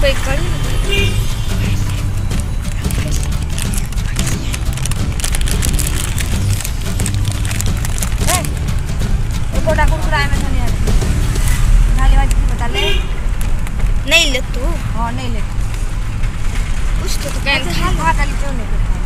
पैघ करी एकोटा कुरकुरा में धनिया ढाली बाजी बता ले नहीं ले तू। हां नहीं ले कुछ तो can खा खा खाली क्यों नहीं।